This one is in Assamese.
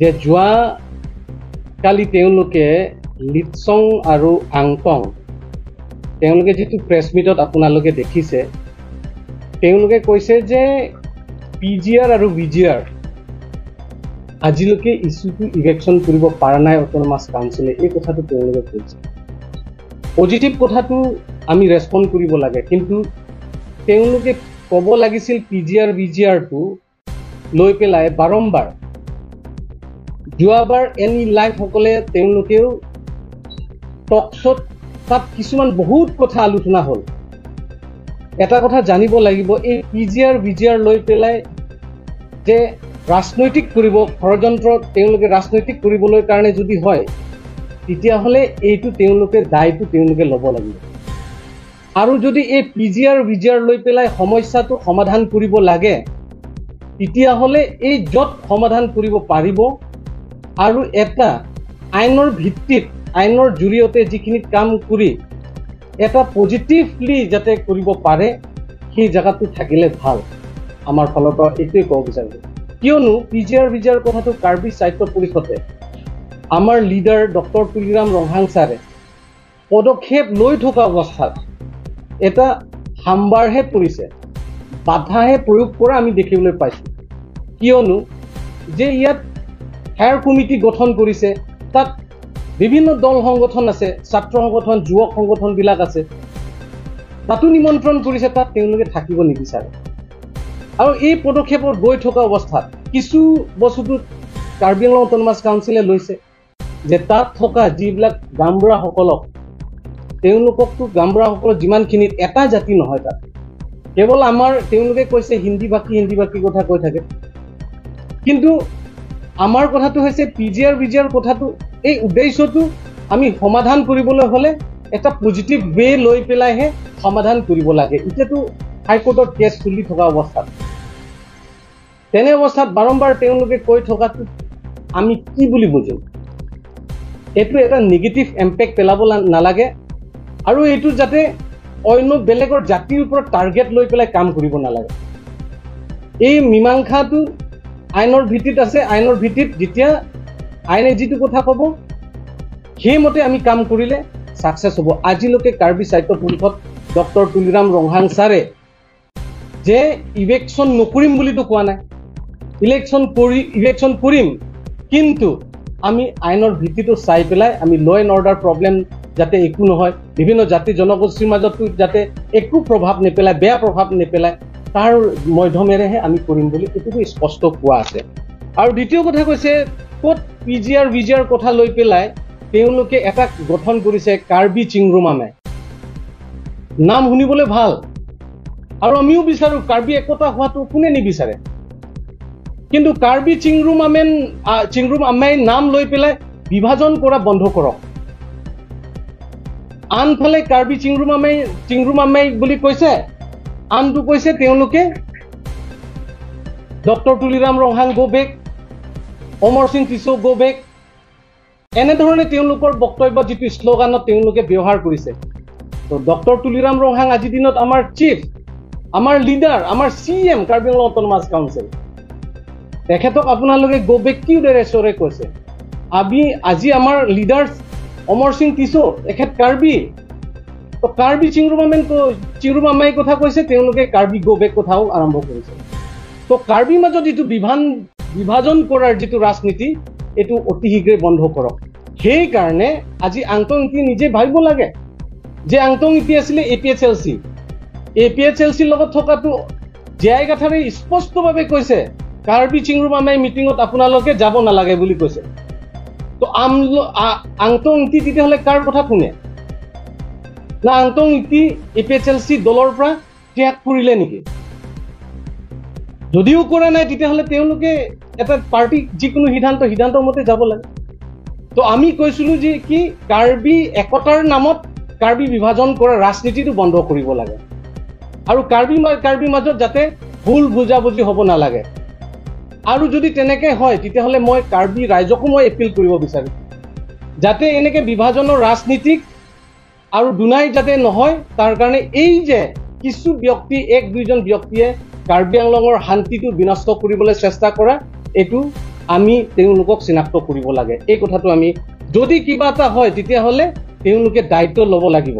যে যোৱা কালি তেওঁলোকে লিটছং আৰু আংটং তেওঁলোকে যিটো প্ৰেছ মিটত আপোনালোকে দেখিছে, তেওঁলোকে কৈছে যে পি জি আৰ আৰু ভি জি আৰ আজিলৈকে ইছ্যুটো ইভেকশ্যন কৰিব পৰা নাই অট'নমাছ কাউন্সিলে, এই কথাটো তেওঁলোকে কৈছে। পজিটিভ কথাটো আমি ৰেচপণ্ড কৰিব লাগে, কিন্তু তেওঁলোকে ক'ব লাগিছিল P G R V G আৰটো লৈ পেলাই বাৰম্বাৰ যোৱাবাৰ এন ই লাইফসকলে তেওঁলোকেও টকশ্বত তাত কিছুমান বহুত কথা আলোচনা হ'ল। এটা কথা জানিব লাগিব, এই P G R V G R লৈ পেলাই যে ৰাজনৈতিক কৰিব ষড়যন্ত্ৰ তেওঁলোকে ৰাজনৈতিক কৰিবলৈ কাৰণে যদি হয়, তেতিয়াহ'লে এইটো তেওঁলোকে দায়টো তেওঁলোকে ল'ব লাগিব। আৰু যদি এই P G R V G R লৈ পেলাই সমস্যাটো সমাধান কৰিব লাগে, তেতিয়াহ'লে এই য'ত সমাধান কৰিব পাৰিব আৰু এটা আইনৰ ভিত্তিত আইনৰ জৰিয়তে যিখিনি কাম কৰি এটা পজিটিভলি যাতে কৰিব পাৰে, সেই জেগাটো থাকিলে ভাল। আমাৰ ফালৰ পৰা এইটোৱে ক'ব বিচাৰিছোঁ, কিয়নো P G R V G R কথাটো কাৰ্বি সাহিত্য পৰিষদে আমাৰ লিডাৰ ডক্টৰ তুলিৰাম ৰংহাং ছাৰে পদক্ষেপ লৈ থকা অৱস্থাত এটা হাম্বাৰহে পৰিছে, বাধাহে প্ৰয়োগ কৰা আমি দেখিবলৈ পাইছোঁ। কিয়নো যে ইয়াত হায়াৰ কমিটি গঠন কৰিছে, তাত বিভিন্ন দল সংগঠন আছে, ছাত্ৰ সংগঠন, যুৱক সংগঠনবিলাক আছে, তাতো নিমন্ত্ৰণ কৰিছে, তাত তেওঁলোকে থাকিব নিবিচাৰে। আৰু এই পদক্ষেপত গৈ থকা অৱস্থাত কিছু বস্তুটো কাৰ্বি আংলং অট'নমাছ কাউন্সিলে লৈছে যে তাত থকা যিবিলাক গামবুঢ়াসকলক, তেওঁলোককতো গামবুঢ়াসকলৰ যিমানখিনিত এটা জাতি নহয়, তাত কেৱল আমাৰ তেওঁলোকে কৈছে হিন্দী ভাষী হিন্দী ভাষীৰ কথা কৈ থাকে, কিন্তু আমাৰ কথাটো হৈছে P G R V G R কথাটো, এই উদ্দেশ্যটো আমি সমাধান কৰিবলৈ হ'লে এটা পজিটিভ ৱে লৈ পেলাইহে সমাধান কৰিব লাগে। এতিয়াতো হাইকোৰ্টত কেছ চলি থকা অৱস্থাত, তেনে অৱস্থাত বাৰম্বাৰ তেওঁলোকে কৈ থকাটো আমি কি বুলি বুজো? এইটো এটা নিগেটিভ ইম্পেক্ট পেলাব নালাগে, আৰু এইটো যাতে অন্য বেলেগৰ জাতিৰ ওপৰত টাৰ্গেট লৈ পেলাই কাম কৰিব নালাগে। এই মীমাংসাটো আইনৰ ভিত্তিত আছে, আইনৰ ভিত্তিত যেতিয়া আইনে যিটো কথা ক'ব সেইমতে আমি কাম কৰিলে ছাকচেছ হ'ব। আজিলৈকে কাৰ্বি সাহিত্য পৰিষদ ডক্টৰ তুলিৰাম ৰংহাং ছাৰে যে ইলেকশ্যন নকৰিম বুলিতো কোৱা নাই, ইলেকশ্যন কৰিম, কিন্তু আমি আইনৰ ভিত্তিটো চাই পেলাই আমি ল এণ্ড অৰ্ডাৰ প্ৰব্লেম যাতে একো নহয়, বিভিন্ন জাতি জনগোষ্ঠীৰ মাজতো যাতে একো প্ৰভাৱ নেপেলায়, বেয়া প্ৰভাৱ নেপেলায়, তাৰ মাধ্যমেৰেহে আমি কৰিম বুলি এইটোতো স্পষ্ট কোৱা আছে। আৰু দ্বিতীয় কথা কৈছে ক'ত P G R V G R কথা লৈ পেলাই তেওঁলোকে এটা গঠন কৰিছে কাৰ্বি চিংৰুমামে, নাম শুনিবলৈ ভাল, আৰু আমিও বিচাৰোঁ কাৰ্বি একতা হোৱাটো কোনে নিবিচাৰে, কিন্তু কাৰ্বি চিংৰুম আমেন নাম লৈ পেলাই বিভাজন কৰা বন্ধ কৰক। আনফালে কাৰ্বি চিংৰুম আমেই বুলি কৈছে, আনটো কৈছে তেওঁলোকে doctor Tuliram Ronghang go back, Amar Singh Tisso go back, এনেধৰণে তেওঁলোকৰ বক্তব্য যিটো শ্লোগানত তেওঁলোকে ব্যৱহাৰ কৰিছে। তো ডক্টৰ তুলিৰাম ৰংহাং আজিৰ দিনত আমাৰ চিফ, আমাৰ লিডাৰ, আমাৰ C M Karbi Anglong autonomous council, তেখেতক আপোনালোকে গ' বেক কি উদ্দেশ্যৰে কৈছে? আমি আজি আমাৰ লিডাৰ অমৰ সিং টিছো, তেখেত কাৰ্বি, তো কাৰ্বি চিংৰুমামাই কথা কৈছে, তেওঁলোকে কাৰ্বি গ' বেক কথাও আৰম্ভ কৰিছে। তো কাৰ্বিৰ মাজত যিটো বিভাজন কৰাৰ যিটো ৰাজনীতি, এইটো অতি শীঘ্ৰে বন্ধ কৰক। সেইকাৰণে আজি আংটং ইতি নিজে ভাবিব লাগে যে আংটং ইতি আছিলে A P H L C, A P H L চিৰ লগত থকাটো জে আই গাথাৰে স্পষ্টভাৱে কৈছে কাৰ্বি চিংৰুমামাই মিটিঙত আপোনালোকে যাব নালাগে বুলি কৈছে। তো আংটং ইতি তেতিয়াহ'লে কাৰ কথা শুনে? না আংটং ইতি A P H L C দলৰ পৰা ত্যাগ কৰিলে নেকি? যদিও কৰা নাই, তেতিয়াহ'লে তেওঁলোকে এটা পাৰ্টিক যিকোনো সিদ্ধান্ত মতে যাব লাগে। তো আমি কৈছিলোঁ যে কি কাৰ্বি একতাৰ নামত কাৰ্বি বিভাজন কৰা ৰাজনীতিটো বন্ধ কৰিব লাগে, আৰু কাৰ্বি মাজত যাতে ভুল বুজাবুজি হ'ব নালাগে। আৰু যদি তেনেকে হয়, তেতিয়াহ'লে মই কাৰ্বি ৰাইজকো মই এপিল কৰিব বিচাৰিম যাতে এনেকে বিভাজনৰ ৰাজনীতিক আৰু দুনাই যাতে নহয়, তাৰ কাৰণে এই যে কিছু ব্যক্তি, এক দুইজন ব্যক্তিয়ে কাৰ্বি আংলঙৰ শান্তিটো বিনষ্ট কৰিবলৈ চেষ্টা কৰা, এইটো আমি তেওঁলোকক চিনাক্ত কৰিব লাগে। এই কথাটো আমি যদি কিবা এটা হয় তেতিয়াহ'লে তেওঁলোকে দায়িত্ব ল'ব লাগিব।